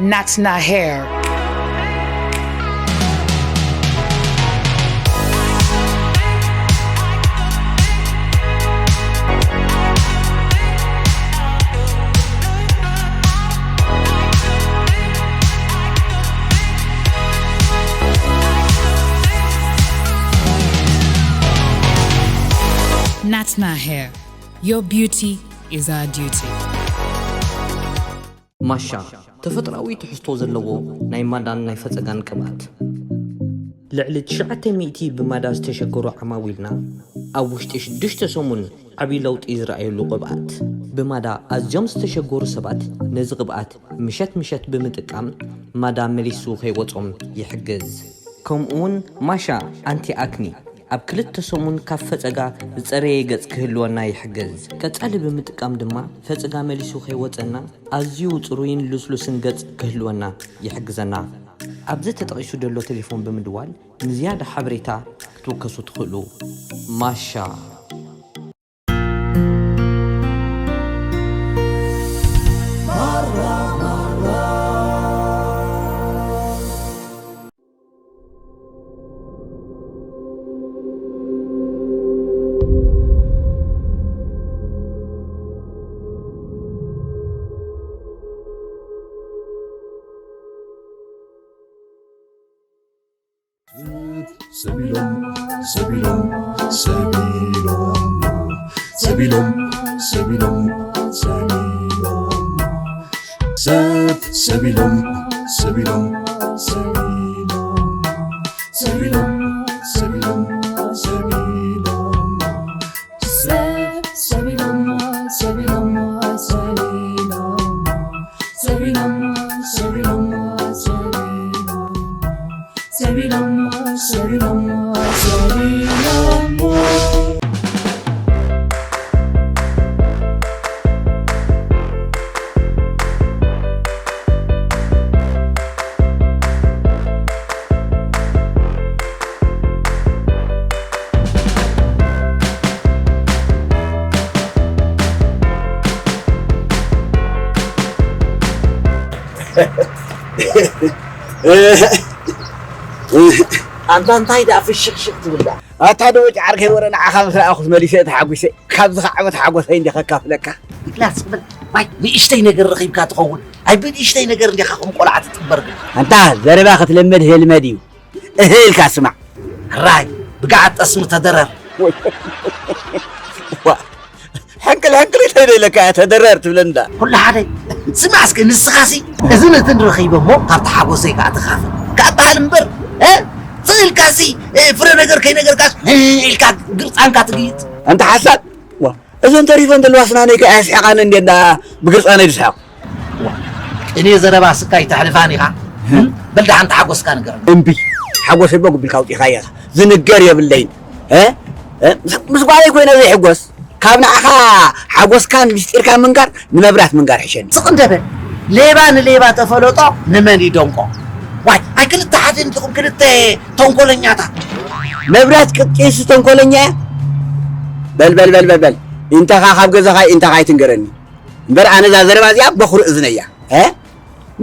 Natna hair. Natna hair. Your beauty is our duty. ማሻ፣ ተፈጥሮኣዊ ትሕዝቶ ዘለዎ ናይ ማዳን ናይ ፈጸጋን ቅብኣት። ልዕሊ ትሽዓተ ሚእቲ ብማዳ ዝተሸገሩ ዓማዊልና ኣብ ውሽጢ ሽዱሽተ ሰሙን ዓቢ ለውጢ ዝረኣየሉ ቅብኣት። ብማዳ ኣዝዮም ዝተሸገሩ ሰባት ነዚ ቅብኣት ምሸት ምሸት ብምጥቃም ማዳ መሊሱ ከይወጾም ይሕግዝ። ከምኡውን ማሻ ኣንቲ ኣክኒ ኣብ ክልተ ሰሙን ካብ ፈጸጋ ዝጸረየ ገጽ ክህልወና ይሕግዝ። ቀጻሊ ብምጥቃም ድማ ፈጸጋ መሊሱ ከይወጸና ኣዝዩ ጽሩይን ልስሉስን ገጽ ክህልወና ይሕግዘና። ኣብዚ ተጠቒሱ ዘሎ ቴሌፎን ብምድዋል ንዝያዳ ሓበሬታ ክትውከሱ ትኽእሉ። ማሻ። ሰቢሎም ሰቢሎም ሰቢሎም ሰቢሎም ሰቢሎም ሰቢሎም ሰብ ሰቢሎም ሰቢሎም ሰቢሎም ሰቢሎም ሰቢሎም ሰቢሎም ሰብ ሰቢሎም ሰቢሎም ሰቢሎም ሰቢሎም ሰቢሎም ሰቢሎም ሰቢሎም ሰቢሎም ሰቢሎም ኣንታ እንታይ ደኣ ፍሽኽሽኽ ትብል ደኣ? ኣታ ዶ ጫዓርከይ ወረ ንዓኻ ምስ ረኣኹስ መሊሰ ተሓጒሰ። ካብዚ ኸዓ ዓመት ሓጎሰይ እንዲየ ከካፍለካ። ኢላስ በል ዋይ ንእሽተይ ነገር ረኺብካ ትኸውን። ኣይ ብንእሽተይ ነገር እንዲኻ ከም ቆልዓ ትጥበር ግን። ኣንታ ዘረባ ክትልምድ ህልመድ እዩ። እህ ኢልካ ስማዕ። ሕራይ ብገዓት ጠስሚ ተደረር። ሕንቅል ሕንቅል ኢለ ኢለካ እያ ተደረር ትብለኒ ደኣ። ኩሉ ሓደ ስማዕ እስከ ንስኻሲ እዝን እትን ረኺበ እሞ ካብቲ ሓጎሰይ ከዓ ተኻፈል። ከኣበሃል እምበር እ? ስቕ ኢልካሲ እ፣ ፍረ ነገር ከይነገርካስ እ፣ ኢልካ ግርፃንካ ትግይፅ። ኣንታ ሓሳድ ዋ፣ እዘን ተሪፈን ዘለዋ ስናነይ ከ ኣየስሕቓን እንዴ እንዳ ብግርፃነይ ዝስሕቕ። ቅኔ ዘረባ ስካ ይተሕልፋን ኢኻ። በል ደሓን ተሓጎስካ ንገረኒ። እምቢ ሓጎሰይ ቦግ ቢልካ ኣውፂኻያ ኢኻ። ዝንገር የብለይን። እ? እ? ምስ- ምስ ጓለይ ኮይነ ዘይሕጎስ ካብ ንዓኻ ሓጎስካን ምስጢርካ ምንጋር ንመብራት ምንጋር ሕሸኒ። ስቕ እንደ በል ሌባ ንሌባ ተፈለጦ ንመን ይደንቆ። ዋይ ኣይ ክልተ ሓደ እንዲኹም ክልተ ተንኮለኛታት። መብራት ቅጭንሲ ተንኮለኛ እያ። በል በል በል በል በል እንተኻ ካብ ገዛኻ እንተኻ ኣይትንገረኒ። እምበር ኣነ እዛ ዘረባ እዚኣ በኹሪ እዝነያ እ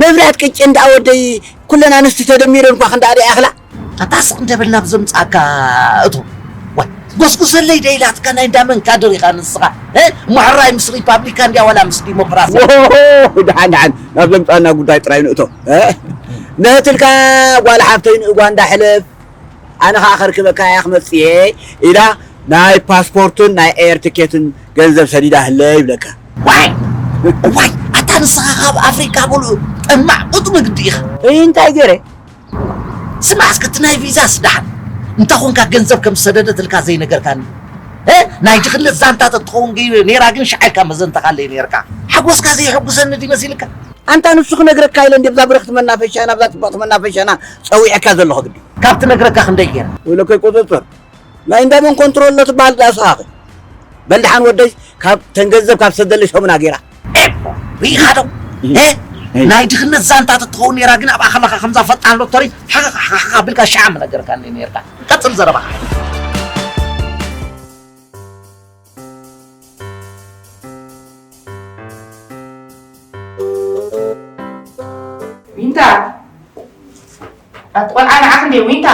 መብራት ቅጭን ደኣ ወደይ ኩለን ኣንስቲ ተደሚረን እኳ ክንደኣ ደኣ ይኣኽላ። ኣታ ስቕ እንደ በል ናብ ዘምጻእካ እቶ። ዋይ ጎስጉሰለይ ደ ኢላትካ ናይ እንዳመን ካድር ኢኻ ንስኻ እ? እሞ ሕራይ ምስ ሪፓብሊካን ድያ ዋላ ምስ ዲሞክራሲ? ዎሆ፣ ደሓን ደሓን ናብ ዘምጻእና ጉዳይ ጥራይ ንእቶ እ? ንህትልካ ጓል ሓፍተይ ንእጓንዳ ሕለፍ ኣነ ኸዓ ከርክበካ እያ ክመጽእ እየ ኢላ ናይ ፓስፖርትን ናይ ኤር ትኬትን ገንዘብ ሰዲዳ ህለ ይብለካ። ዋይ ዋይ ኣታ ንስኻ ካብ ኣፍሪቃ ሙሉእ ጠማዕ ቁጥሚ ግዲ ኢኻ። እንታይ ገይረ? ስማዕ እስከ እቲ ናይ ቪዛስ ደሓን እንተ ኾንካ ገንዘብ ከም ዝሰደደትልካ ዘይነገርካኒ እ? ናይ ድኽነት ዛንታ ተትኸውን ገይረ ነይራ ግን ሸዓ ኢልካ መዘንተኻለይ ነይርካ። ሓጎስካ ዘየሐጉሰኒ ድዩ መሲልካ? ኣንታ ንሱ ክነግረካ ኢለ እንዲ ብዛ ብርኽቲ መናፈሻ ናብዛ ጽብቕቲ መናፈሻና ጸዊዐካ ዘለኹ ግዲ ካብ ትነግረካ ክንደይ ገይረ? ወይለከይ ቁጽጽር ናይ እንዳመን ኮንትሮል ዶ ትበሃል ደኣ ስኻ በል ደሓን ወደይ ካብ ተን ገንዘብ ካብ ሰደለይ ሰሙና ገይራ ሪኢኻ ዶ ናይ ድኽነት ዛንታ ተትኸውን ነይራ ግን ኣብኣ ከለኻ ከምዛ ፈጣን ሎተሪ ሓኻ ብልካ ሸዓ ምነገርካኒ ነርካ ቀጽል ዘረባኻ ዊንታ፣ ኣቲ ቆልዓ ንዓኺ እንዴ ዊንታ?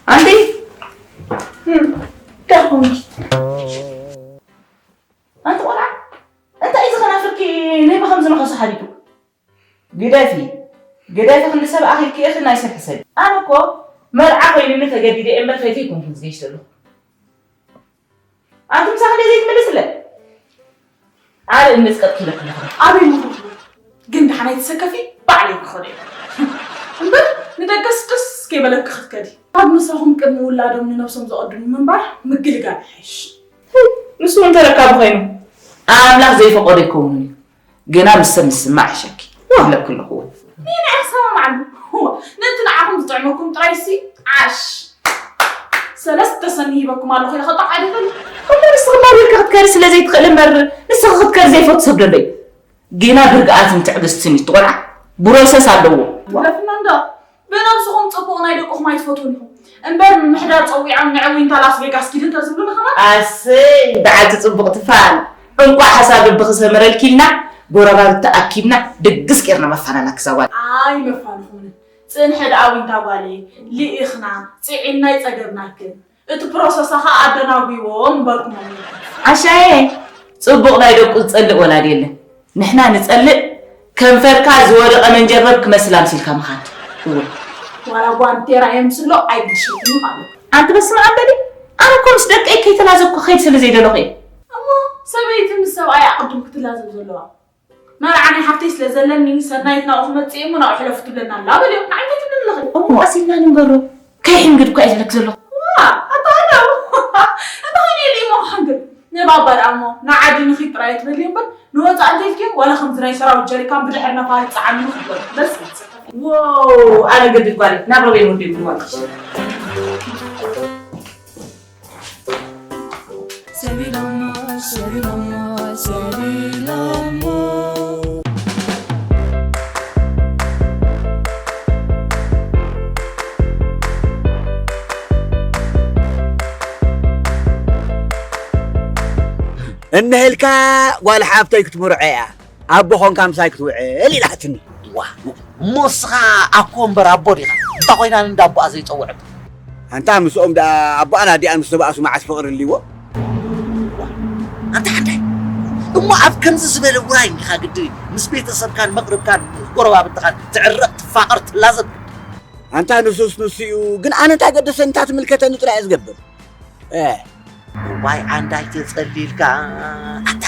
ኣንቲ፣ እንታይ ኾንኪ? ኣንቲ ቆልዓ፣ እንታይ እዩ ዝኸናፍርኪ? ናይ ብኸምዚ ንኸሱ ሓዲጉ። ግደፊ፣ ግደፊ፣ ክንዲ ሰብ ኣኺልኪ ኢኺ ናይ ሰብ ሕሰቢ። ኣነ እኮ መርዓ ኮይኑኒ ተገዲደ እየ እምበር ፈትየ ኣይኮንኩን ዝገይሽ ዘለኹ። ኣንቲ ምሳኺ እንደ ዘይትምልስለ? ኣነ እንስቀጥ ክለክለኹ። ኣበይ ምኹ? ግን ደሓን ኣይትሰከፊ፣ ባዕለይ ክኸዶ እየ። እምበር ንደገስ ደስ ከይበለኪ ክትከዲ። ካብ ምሳኹም ቅድሚ ውላዶም ንነብሶም ዘቐድሙ ምንባር ምግልጋል ይሓይሽ። ንሱ እውን ተረካቢ ኮይኑ ኣምላኽ ዘይፈቐዶ ኣይከውንን እዩ። ግና ምስ ሰብ ምስማዕ ይሸኪ። ይብለኪ ኣለኹ። ንዓይ ኣሰማምዓሉ። ነቲ ንዓኹም ዝጥዕመኩም ጥራይሲ ዓሽ። ሰለስተ ሰኒ ሂበኩም ኣለኹ ኢለ ከጣቕ ኣይደለኹ። እሞ ንስኺ ማሪርካ ክትከሪ ስለ ዘይትኽእሊ እምበር፣ ንስኺ ክትከሪ ዘይፈቱ ሰብ ደሎ እዩ። ግና ብርግኣትን ትዕግስትን እዩ እቲ ቆልዓ። ብሮሰስ ኣለዎ። ደፍና እንዶ ብነብስኹም ጽቡቕ ናይ ደቅኹም ኣይትፈትዉን ኢኹም። እምበር ምምሕዳር ጸዊዖም ንዕዊ እንታ ላስ ቬጋስ ኪዲ እንተዝብሉኒ ከማን? ኣሰይ፣ በዓልቲ ጽቡቕ ትፋል። እንቋዕ ሓሳብ ልብኺ ሰመረልኪ ኢልና፣ ጎረባብቲ ኣኪብና፣ ድግስ ጌርና መፋናና ክዛዋል። ኣይ መፋንኹምን። ጽንሒ ደኣ ዊንታ ጓለይ፣ ልኢኽና፣ ጽዒንና ይጸገብናክን። እቲ ፕሮሰሳ ኸኣ ኣደናጒዎም ምበልኩሞም። ዓሻየ፣ ጽቡቕ ናይ ደቁ ዝጸልእ ወላዲ የለን። ንሕና ንጸልእ ከንፈርካ ዝወደቐ መንጀርበብ ክመስል ኣምሲልካ ምኻድ። እወ። ዋላ ጓንቴራ የምስሎ ኣይግድሸትኒ ማለት። ኣንቲ በስመ ኣብ በሊ። ኣነ እኮ ምስ ደቀይ ከይተላዘብኩ ክኸይድ ስለ ዘይደለኹ እየ። እሞ ሰበይቲ ምስ ሰብኣይ ኣቕድም ክትላዘብ ዘለዋ። መርዓ ናይ ሓፍተይ ስለ ዘለኒ ሰናይት ናብኡ ክመጽእ እየ እሞ ናብኡ ሕለፉ ትብለና ኣላ በልዮ። ንዓይ እንታይ ትብለኒ ኣለኺ? እሞ ቀስ ኢልና ንንገሮ። ከይሕንግድ እኮ እየ ዝብለኪ ዘለኹ። ዋ፣ ኣታ ኣለዉ። ኣታ ኸመይ ኢሉ እሞ ክሕንግድ? ንባባ ደኣ እሞ ንዓዲ ንኺድ ጥራይ ትበልዮ እምበር ንወጻኢ እንተኢልክዮ ዋላ ከምዚ ናይ ሰራዊት ጀሪካን ብድሕሪ ነፋሪት ጸዓኑ ክበል። በስ ይጽፈፍ። ዎው፣ ኣነ ገድድ ጓለይ፣ ናብ ረበይ ወደይ ምዋልሽ። ሰቢሎሞ፣ ሰቢሎሞ፣ ሰቢሎሞ። እንሄልካ ጓል ሓፍተይ ክትምርዖ እያ። ኣቦ ኾንካ ምሳይ ክትውዕል ኢላትኒ። ዋ፣ እሞ እስኻ ኣኮ እምበር ኣቦ ዲኻ? እንታ ኮይና እንዳ ኣቦኣ ዘይጸውዐት? ኣንታ ምስኦም ደኣ ኣቦኣን ኣዲኣን ምስ ተባእሱ መዓስ ፍቕሪ ኣልይዎ? ኣንታ ሓንዳይ፣ እሞ ኣብ ከምዚ ዝበለ ውራይ እንዲኻ ግዲ ምስ ቤተሰብካን መቕርብካን ጎረባብትኻን ትዕረቕ፣ ትፋቐር፣ ትላዘብ? ኣንታ ንሱስ ንሱ እዩ፣ ግን ኣነ እንታይ ገደሰኒ፣ እንታ ትምልከተኒ ጥራይ እየ ዝገብር። እ። እዋይ ዓንዳይ ተጸሊልካ። ኣታ፣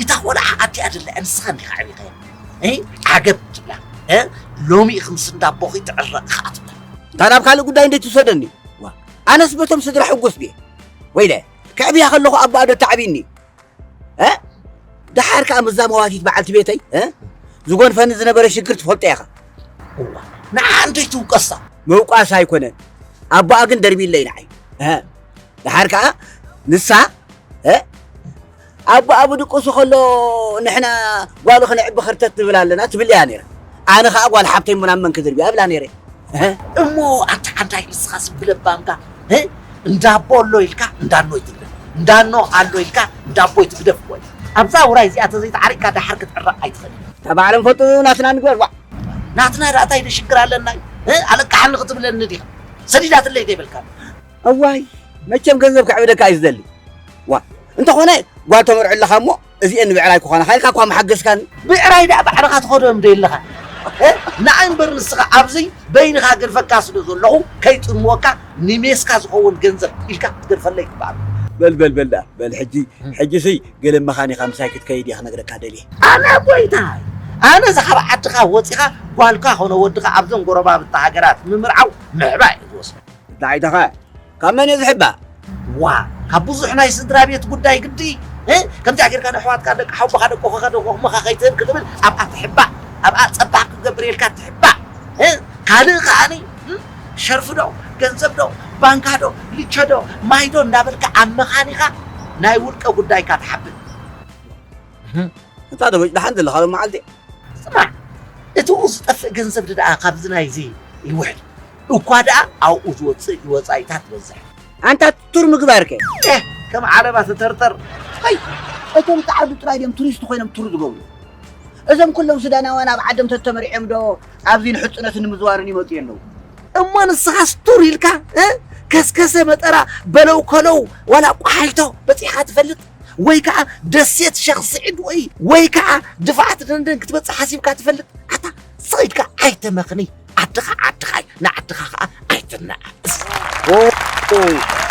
እታ ቆልዓ ኣዲኣ ደላ ንስኻ እንዲኻ ዓቢኻያ። እ? ዓገብ ትብላ። እ? ሎሚ ኢኺ ምስ እንዳ ኣቦኺ ትዕረቕ ኸኣ ትብላ። እታ ናብ ካልእ ጉዳይ እንዴት ትውሰደኒ? ዋ፣ ኣነስ በቶም ስድራ ሕጉስ ድየ? ወይለ፣ ከዕብያ ከለኹ ኣቦኣ ዶ ተዓብይኒ? እ? ደሓር ከኣ ምስዛ መዋቲት በዓልቲ ቤተይ፣ እ? ዝጎንፈኒ ዝነበረ ሽግር ትፈልጦ ኢኻ። እዋ፣ ንዓ እንዴት ትውቀሳ? ምውቃስ ኣይኮነን። ኣቦኣ ግን ደርቢለይ ንዓይ። እ? ደሓር ከኣ ንሳ፣ እ? ኣቦኣ ብድቁሱ ከሎ ንሕና ጓሉ ክንዕቢ ኸርተት ንብል ኣለና ትብል እያ ነይራ። ኣነ ኸኣ ጓል ሓብተይ እሞ ናብ መን ክድርብያ እብላ ነይረ። እህ? እሞ ኣታ ሓንታይ ንስኻስ ብለባምካ፣ እ? እንዳ ኣቦ ኣሎ ኢልካ እንዳ ኣኖ ኣይትግደፍ፣ እንዳ ኣኖ ኣሎ ኢልካ እንዳ ኣቦ ኣይትግደፍ እኮ እዩ። ኣብዛ ውራይ እዚኣ ተዘይተዓሪቕካ ደሓር ክትዕረቕ ኣይትኽእልን። እታ ባዕሎም ፈልጡ ናትና ንግበር ዋ። ናትና ደኣ እንታይ ሽግር ኣለና እዩ? እ? ኣለቃሕኒ ክትብለኒ ዲኻ? ሰዲዳትለይ ዘይበልካ? እዋይ፣ መቸም ገንዘብ ከዕብደካ እዩ ዝደሊ። ዋ፣ እንተኾነ ጓል ተመርዖ ኣለኻ እሞ እዚኤን ንብዕራይ ክኾናኻ ኢልካ እኳ ምሓገዝካኒ። ብዕራይ ደኣ ባዕልኻ ትኸዶ እንዶ የለኻ። እ? ንዓይ እምበር ንስኻ ኣብዚ በይንኻ ገድፈካ ስለ ዘለኹ ከይጥምወካ ንሜስካ ዝኸውን ገንዘብ ኢልካ ክትገድፈለይ ይግባእ። በል፣ በል፣ በል ደኣ፣ በል ሕጂ፣ ሕጂሲ ገለ መኻኒኻ ምሳይ ክትከይድ እየ ክነግረካ ደልየ። ኣነ ጎይታይ፣ ኣነ እዚ ካብ ዓድኻ ወጺኻ ጓልካ ኾነ ወድኻ ኣብዘን ጎረባብቲ ሃገራት ምምርዓው ምሕባእ እየ ዝወስዶ። እንታይ ኢልካ? ካብ መን እየ ዝሕባእ? ዋ፣ ካብ ብዙሕ ናይ ስድራ ቤት ጉዳይ ግዲ፣ እ? ከምዚኣ ጌርካ ንኣሕዋትካ፣ ደቂ ሓውቦኻ፣ ደቂ ኣኾኻ፣ ደቂ ኣኽሞኻ ከይትህብ ክትብል ኣብኣ ትሕባእ፣ ኣብኣ ጸባቕ ክገብር ኢልካ ትሕባእ፣ እ? ካልእ ከኣኒ፣ እ? ሸርፊ ዶ፣ ገንዘብ ዶ፣ ባንካ ዶ፣ ሊቸ ዶ፣ ማይ ዶ እንዳበልካ ኣብ መኻኒኻ ናይ ውልቀ ጉዳይካ ትሓብእ። እህ። እታ ደበጭ ደሓን ዘለኻ ሎ መዓልቲ? ስማዕ፣ እቲኡ ዝጠፍእ ገንዘብ ደኣ ካብዚ ናይዚ ይውሕድ። እኳ ደኣ ኣብኡ ዝወጽእ ወጻኢታት ይበዝሕ። ኣንታ ቱር ምግባርከ? ኤህ፣ ከም ዓለባ ትተርተር። ኣይ፣ እቶም ጻዕዱ ጥራይ ድዮም ቱሪስት ኮይኖም ቱር ዝገብሩ? እዞም ኩሎም ሱዳናውያን ኣብ ዓዶም ተተመሪዖም ዶ ኣብዚ ንሕጽኖትን ንምዝዋርን ይመጹ የለዉ? እሞ ንስኻ ስቱር ኢልካ፣ እ? ከስከሰ መጠራ በለው ከለው ዋላ ቋሓይቶ በጺሕካ ትፈልጥ? ወይ ከዓ ደሴት ሸኽ ስዒድ ወይ፣ ወይ ከዓ ድፋዓት ደንደን ክትበጽሕ ሓሲብካ ትፈልጥ? ኣታ ስቕ ኢልካ ኣይተመኽኒ። ዓድኻ ዓድኻ እዩ፣ ንዓድኻ ከዓ ኣይትነኣእስ። ኦ፣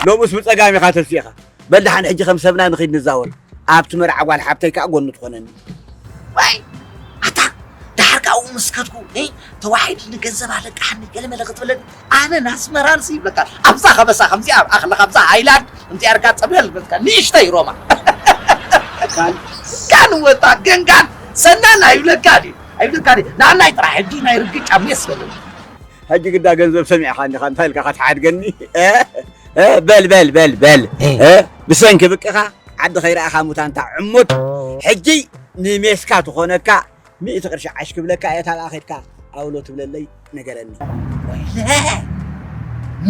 ሎምስ ብጸጋም ኢኻ ተሲእኻ። በል ደሓን ሕጂ ከም ሰብና ንኺድ ንዛወር። ኣብቲ መርዓ ጓል ሓብተይ ከዓ ጎኒ ትኾነኒ። ዋይ፣ ኣታ ደሓር ካብኡ ምስ ከድኩ፣ እ፣ ተዋሒድኒ ገንዘብ ኣለቃሕኒ ገለመለ ክትብለኒ፣ ኣነ ናስመራንስ ይብለካ። ኣብዛ ከበሳ ከምዚኣ፣ ኣብ ኣኽሊ ካብዛ ሃይላንድ ከምዚኣ ኣርካ ጸብለል ክትብለካ፣ ንእሽተይ ሮማ። ጋን ወጣ፣ ገንጋን፣ ሰናን ኣይብለካ ድዩ? ኣይብለካ ድዩ? ንኣናይ ጥራሕ ሕጂ ናይ ርግጫ ሜስ በለኒ። ሕጂ ግዳ ገንዘብ ሰሚዕኻ እንዲኻ፣ እንታይ ኢልካ ክትሓድገኒ? እ? እ? በል፣ በል፣ በል፣ በል። እ? እ? ብሰንኪ ብቅኻ ዓዲ ከይረኣኻ ሙታንታ ዕሙት። ሕጂ ንሜስካ ትኾነካ ሚእቲ ቅርሺ ዓሽ ክብለካ እየ፣ ታብኣ ኸድካ ኣውሎ ትብለለይ ነገረኒ። ወይለ!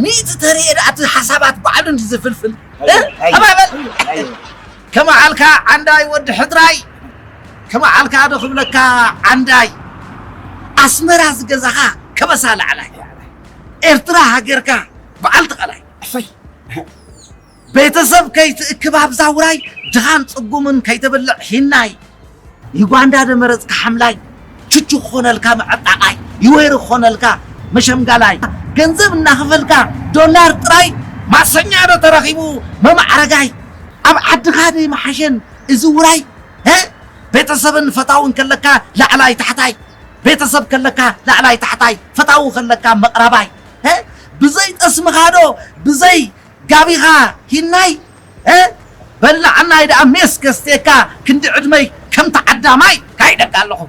ሚእቲ ተርእየ ደኣ እቲ ሓሳባት ባዕሉ እንዲ ዝፍልፍል። እ? ኣይ፣ ኣባበል! ኣይ። ከመዓልካ ዓንዳይ ወዲ ሕድራይ፣ ከመዓልካ ዶ ክብለካ ዓንዳይ። ኣስመራ ዝገዛኻ ከበሳ ላዕላይ፣ ኤርትራ ሃገርካ በዓል ተቐላይ። ኣፈይ! ቤተሰብ ከይትእክብ ኣብዛ ውራይ፣ ድኻን ጽጉምን ከይተብልዕ ሂናይ። ዩጋንዳ ደመረጽካ ሓምላይ፣ ቹቹ ክኾነልካ መዐጣቓይ፣ ዩዌር ክኾነልካ መሸምጋላይ። ገንዘብ እናኸፈልካ ዶላር ጥራይ፣ ማሰኛ ዶ ተረኺቡ መማዕረጋይ። ኣብ ዓድኻ ዶ ይመሓሸን እዚ ውራይ? እ? ቤተሰብን ፈታውን ከለካ ላዕላይ ታሕታይ፣ ቤተሰብ ከለካ ላዕላይ ታሕታይ፣ ፈታዊ ከለካ መቕረባይ። እ? ብዘይ ጠስምኻ ዶ፣ ብዘይ ጋቢኻ ሂናይ፣ እ? በላዕናይ ደኣ ሜስ ከስቴካ ክንዲ ዕድመይ ከምቲ ዓዳማይ ካይደካ ኣለኹ።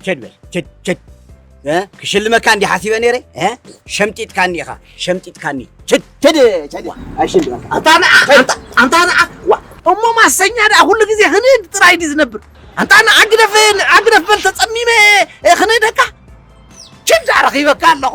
ችድ በል፣ ችድ፣ ችድ። እ? ክሽልመካ እንዲ ሓሲበ ነይረ፣ እ? ሸምጢጥካኒ ኢኻ፣ ሸምጢጥካኒ። ችድ፣ ችድ፣ ችድ። ኣይሽልመካ። ኣንታ ንዓ፣ ኣንታ፣ ኣንታ ንዓ። ዋ፣ እሞ ማሰኛ ደኣ ኩሉ ግዜ ህንድ ጥራይ ድዩ ዝነብር? ኣንታ ንዓ ግደፍ፣ ንዓ ግደፍ በል ተጸሚመ፣ እ፣ ክነይደካ። ችድ ኣረኺበካ ኣለኹ።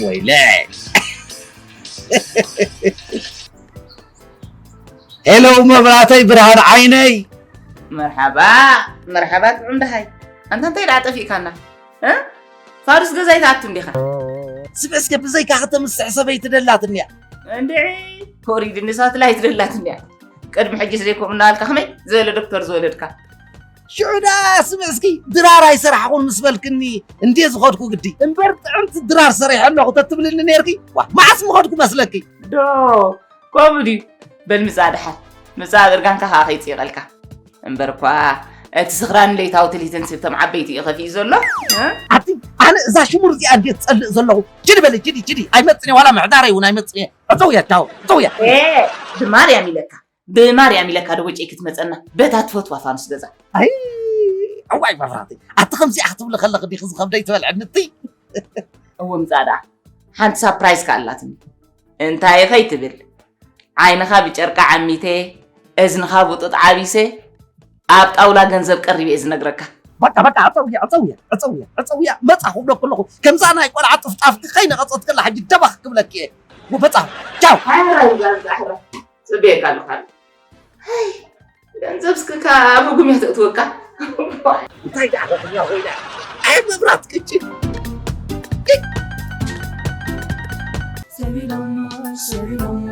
ወይለ። ሄሎ መብራተይ፣ ብርሃን ዓይነይ። መርሓባ፣ መርሓባ ጥዑም ደሃይ። ኣንታ እንታይ ደኣ ጠፊእካና? እ? ፋርስ ገዛይ ትኣቱ እንዲኻ? ስምዒ እስከ ብዘይካ ክተምስሕ ሰበይቲ ደላትኒ እያ። እንድዒ፣ ኮሪድኒ ሳትላይት ደላትኒ እያ። ቅድሚ ሕጂ ዘይከምኡ እናበልካ ከመይ ዝበለ ዶክተር ዝወለድካ? ሽዑ ደኣ ስምዒ እስኪ ድራር ኣይሰራሕኹን ምስ በልክኒ እንድየ ዝኸድኩ ግዲ። እምበር ጥዕምቲ ድራር ሰሪሐ ኣለኹ ተትብልኒ ነይርኪ፣ ዋ፣ መዓስ ምኸድኩ መስለኪ? ዶ፣ ከምኡ ድዩ? በል ምጻእ ደሓር። ምጻእ ኣብ እርጋንካ ከኣ ከይጽይቐልካ። እምበር እኳ እቲ ስኽራን ለይታዊ ትልሂትን ስብቶም ዓበይቲ እዩ ከፊኡ ዘሎ። እ? ኣቲ፣ ኣነ እዛ ሽሙር እዚኣ እንድየ ትጸልእ ዘለኹ። ችዲ በሊ፣ ችዲ፣ ችዲ። ኣይመጽን እየ፣ ዋላ ምሕዳረይ እውን ኣይመጽን እየ። ዕጸውያ፣ ቻው፣ ዕጸውያ። ኤ፣ ብማርያም ኢለካ፣ ብማርያም ኢለካ ዶ ወጨይ ክትመጸና፣ በታ ትፈትዋ ፋኑስ ገዛ። ኣይ፣ እዋይ መብራህቲ፣ ኣቲ ከምዚኣ ክትብሊ ከለኺ ዲኺ ዝኸብደይ ትበልዕኒ እቲ? እወ፣ ምጻእ ደኣ። ሓንቲ ሳፕራይዝ ከኣ ኣላትኒ። እንታይ ከይትብል፣ ዓይንኻ ብጨርቂ ዓሚተ፣ እዝንኻ ብጡጥ ዓቢሰ፣ ኣብ ጣውላ ገንዘብ ቀሪበ እየ ዝነግረካ። በቃ፣ በቃ፣ ዕጸውያ፣ ዕጸውያ፣ ዕጸውያ፣ ዕጸውያ፣ መጻኹ ብለኩ ኣለኹ። ከምዛ ናይ ቆልዓ ጥፍጣፍኪ ከይነቐጸት ከላ ሕጂ ደባኽ ክብለኪ እየ። ወበጻ፣ ቻው። ኣረ፣ እዛ ዛዕባ ጽበየካ ኣለኹ። ሃይ፣ ገንዘብ እስክካ ኣብ ህጉም እያ ተእትወካ። እንታይ ደኣ ረኽብና ኮይና? ኣይ መብራት ቅጭ። ሰቢሎሞ፣ ሰቢሎሞ፣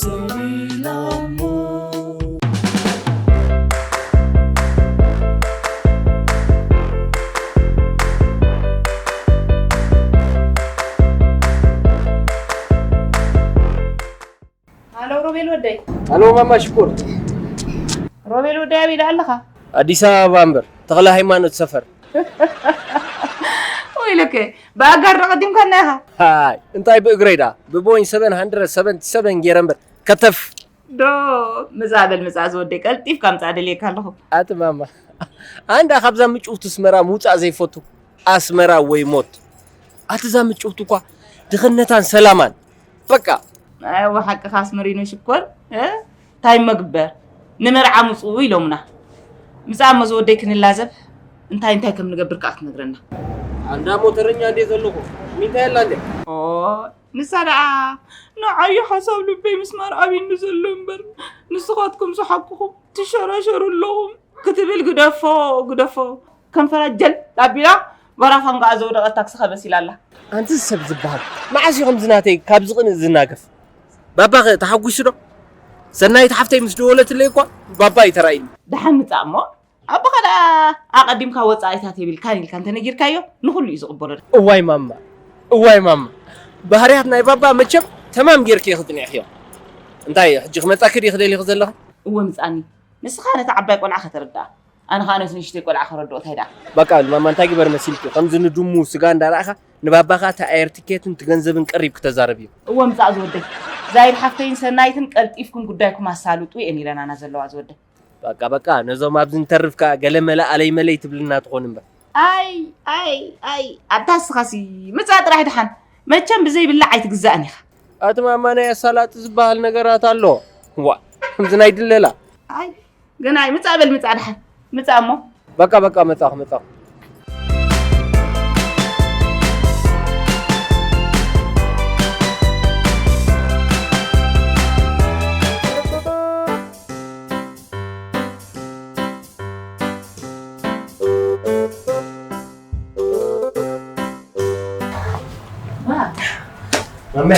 ሰቢሎሞ። ሃሎ ሮቤል ወደይ። ሃሎ ማማ ሽኮር። ሮቤል ወደይ ኣበይ ደኣ ኣለኻ? ኣዲስ ኣበባ እምበር፣ ተኽለ ሃይማኖት ሰፈር። ወይለከ፣ ብኣጋር ዶ ቀዲምካና ኢኻ? ሃይ፣ እንታይ ብእግረይ ደኣ? ብቦይንግ ሰቨን ሃንድረድ ሰቨንቲ ሰቨን ገይረ እምበር፣ ከተፍ። ዶ፣ ምጻእ በል ምጻእ ዝወደይ፣ ቀልጢፍካ ምጻእ ደልየካ ኣለኹ። ኣቲ ማማ፣ ኣንዳ ካብዛ ምጭውቲ ኣስመራ ምውጻእ ዘይፈቱ፣ ኣስመራ ወይ ሞት። ኣቲ እዛ ምጭውቲ እኳ ድኽነታን ሰላማን፣ በቃ፣ እወ ሓቅኻ ኣስመሪኖ ሽኮር፣ እ? እንታይ መግበር? ንመርዓ ምጽኡ ኢሎምና። ምጻእ እሞ ዝወደይ ክንላዘብ፣ እንታይ እንታይ ከም ንገብር ከኣ ክትነግረና። ኣንዳ ሞተረኛ እንዴ ዘለኹ፣ ሚንታ የላ እንዴ? ኦ፣ ንሳ ደኣ ንዓይ ሓሳብ ልበይ ምስማር ኣብይኒ ዘሎ እምበር፣ ንስኻትኩም ዝሓቅኹም ትሸራሸሩ ኣለኹም ክትብል ግደፎ፣ ግደፎ። ከንፈራ ጀል ኣቢላ፣ በራፋንጋኣ ዘውደቐት ታክሲ ከበስ ኢላ ኣላ። ኣንቲ ሰብ ዝበሃል፣ መዓስ እዩ ከምዚ ናተይ ካብዚ ቅንእ ዝናገፍ? ባባኸ ተሓጒሱ ዶ? ሰናይት ሓፍተይ ምስ ደወለትለይ እኳ ባባ እዩ ተራእዩኒ። ደሓን ምጻእ እሞ፣ ኣቦኻ ደኣ ኣቐዲምካ ወጻኢታት የብልካን ኢልካ እንተነጊርካዮ፣ ንኹሉ እዩ ዝቕበሎ። እዋይ ማማ፣ እዋይ ማማ፣ ባህርያት ናይ ባባ መቸም ተማም ጌርኪ ኢኺ ጽኒዕክዮ። እንታይ ሕጂ ክመጻኪ ድዩ ክደሊኺ ዘለኺ? እወ ምጻኒ። ንስኻ ነታ ዓባይ ቆልዓ ከተረድኣ፣ ኣነ ኸኣ ነቲ ንእሽተይ ቆልዓ ከረድኦ፣ እንታይ ደኣ? በቃ ማማ፣ እንታይ ግበር መሲልኪ? ከምዚ ንድሙ ስጋ እንዳረኣኻ ንባባኻ እቲ ኣየር ትኬትን እቲ ገንዘብን ቀሪብ ክተዛረብ እዩ። እወ ምጻእ ዝወደይ። ዛይድ ሓፍተይን ሰናይትን ቀልጢፍኩም ጉዳይኩም ኣሳልጡ እየን ኢለናና ዘለዋ ዝወደይ። በቃ በቃ፣ ነዞም ኣብዚ ንተርፍ ከኣ ገለ መለ ኣለይ መለይ ትብልና ትኾን እምበር። ኣይ ኣይ ኣይ፣ ኣታ እስኻሲ ምጻእ ጥራሕ ድሓን። መቸም ብዘይ ብላዕ ኣይትግዛእን ኢኻ። ኣቲ ማማ፣ ናይ ኣሳላጢ ዝበሃል ነገራት ኣሎ። ዋ፣ ከምዚ ናይ ድለላ። ኣይ ገና እዩ። ምጻእ በል፣ ምጻእ ድሓን። ምጻእ እሞ። በቃ በቃ፣ መጻኹ መጻኹ። ማመ፣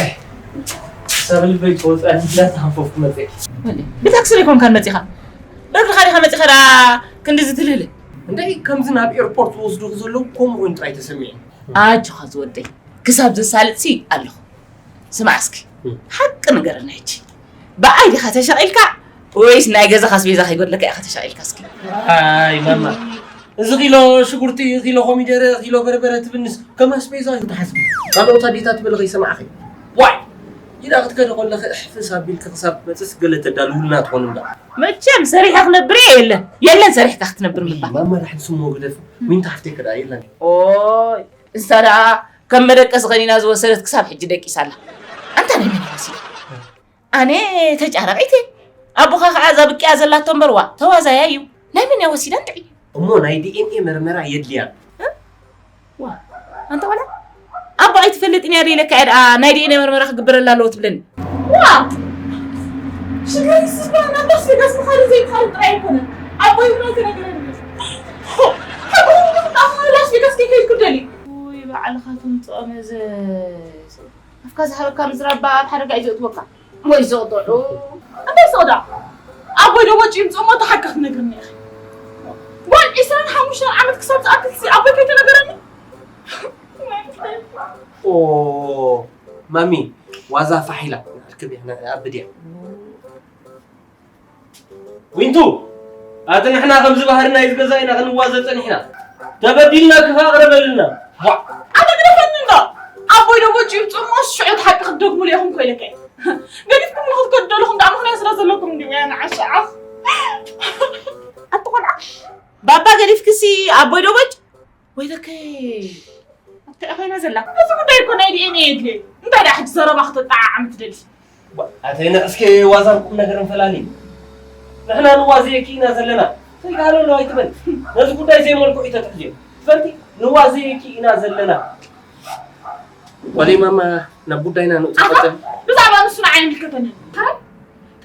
ሰብ ልበይ ክወፅእ ኣዲግራት ተሃንፈፍኩ መፅእኪ። ወዲ፣ ብታክሲ ዶ ኣይኮንካን መፂኻ? ብእግርኻ ዲኻ መፂኻ ደኣ ክንድዚ ትልህልህ? እንደይ ከምዚ ናብ ኤርፖርት ዝወስዱኺ ዘለዉ ከምኡ ኮይኑ ጥራይ ተሰሚዑ። ኣጆኻ ዝወደይ፣ ክሳብ ዘሳልጥሲ ኣለኹ። ስማዕ እስኪ፣ እም። ሓቂ ንገረኒ ሕጂ። ብኣይ ዲኻ ተሸቒልካ ወይስ ናይ ገዛኻ ኣስቤዛ ከይጎድለካ ኢኻ ተሸቒልካ እስኪ? ኣይ ማማ፣ እዚ ኪሎ ሽጉርቲ፣ ኪሎ ኮሚደረ፣ ኪሎ በርበረ ትብልንስ ከም ኣስቤዛ እዩ ትሓስቢ። ካልኦት ኣዴታት ትብል ከይሰማዕኺ። ዋይ! ኢዳ ክትከዲ ከለኺ እሕፍስ ኣቢልኪ ክሳብ ትመጽእስ ገለ ተዳልውልና ትኾኑ እንዳ። መቸም ሰሪሐ ክነብር እየ የለን። የለን ሰሪሕካ ክትነብር ምባል። ማማ ዳሕን ስሞ ግደፍ። ሚንታ ሓፍተይ ከ ደኣ የለን። ኦይ፣ ንሳ ደኣ ከም መደቀሲ ቐኒና ዝወሰደት ክሳብ ሕጂ ደቂሳ ኣላ። ኣንታ ናይ መን እያ ወሲዳ? ኣነ ተጫራቒት እየ። ኣቦኻ ኸዓ እዛ ብቂያ ዘላቶ እምበር ዋ፣ ተዋዛያይ እዩ። ናይ መን እያ ወሲዳ እንድዒ? እሞ ናይ ዲ ኤን ኤ መርመራ የድልያ። እ? ዋ፣ ኣንታ ቆልዓ፣ ኣቦ ኣይትፈልጥን እያ ዶ ኢለካ እየ ደኣ ናይ ዲ ኤን ኤ መርመራ ክግበረላ ኣለዎ ትብለኒ? ዋ! ሽግር ዝስበረና ላስ ቬጋስ ምዃኑ ዘይትኻል ጥራይ ኣይኮነን። ኣቦይ እውን ኣይተነገረኒ። ሓቂ እውን ንኽትኣምኖ ላስ ቬጋስ ከይከይድኩ ደልዩ። ውይ፣ ባዕልኻ ትምፅኦ መዘዝ። ኣፍካ ዝሃበካ ምዝራብ ኣብ ሓደጋ እዩ ዘእትወካ። ወይ ዘቕጥዑ። እንታይ ዘቕጣዕ? ኣቦይ ዶ ወጪ ይምፅእ እሞ እቲ ሓቂ ክትነግርኒ ኢኺ። ጓል ዒስራን ሓሙሽተን ዓመት ክሳብ ዝኣክል ሲ ኣቦይ ከይተነገረኒ? ኦ፣ ማሚ፣ ዋዛ ፋሕ ኢላ። ኣርክብ እያ፣ ና-፣ ኣብድ እያ። ዊንቱ፣ ኣቲ ንሕና ከምዚ ባህርና እዩ ዝገዛ ኢና ክንዋዘ ጸኒሕና። ተበዲልና ክፋ ኣቕርበልና። ቧዕ! ኣነ ግደፈኒ እንዶ! ኣቦይ ዶ ወጪ ይምፅእ እሞ ሽዑ እቲ ሓቂ ክትደግሙሉ ኢኹም እኮ ኢለካ እየ። ገዲፍኩም ንኽትከዱ ደለኹም ደኣ ምኽንያት ስለ ዘለኩም እንዲ ወያነ ዓሻ ዓኽ። ኣቲ ቆልዓ፣ ባባ ገዲፍክሲ ኣቦይ ዶ ወጭ? ወይለከይ፣ እንታይ ኮይና ዘላ? እዚ ጉዳይ እኮ ናይ ዲ ኤን ኤ የድልዮ። እንታይ ደኣ ሕጂ ዘረባ ክተጣዓዓም ትደሊ? ኣተይ ንዕስከ ዋዛን ቁም ነገርን ፈላሊ። ንሕና ንዋዘየኪ ኢና ዘለና። ከይከኣሎ ኣለዋ ኣይትበል። ነዚ ጉዳይ ዘይመልክዑ እዩ ተትሕዝዮ። ትፈልጢ? ንዋዘየኪ ኢና ዘለና። ወለይ ማማ፣ ናብ ጉዳይና ንእቱ ኣታ፣ ቀጥል። ብዛዕባ ንሱ ንዓይ ኣይምልከተንን። እንታይ?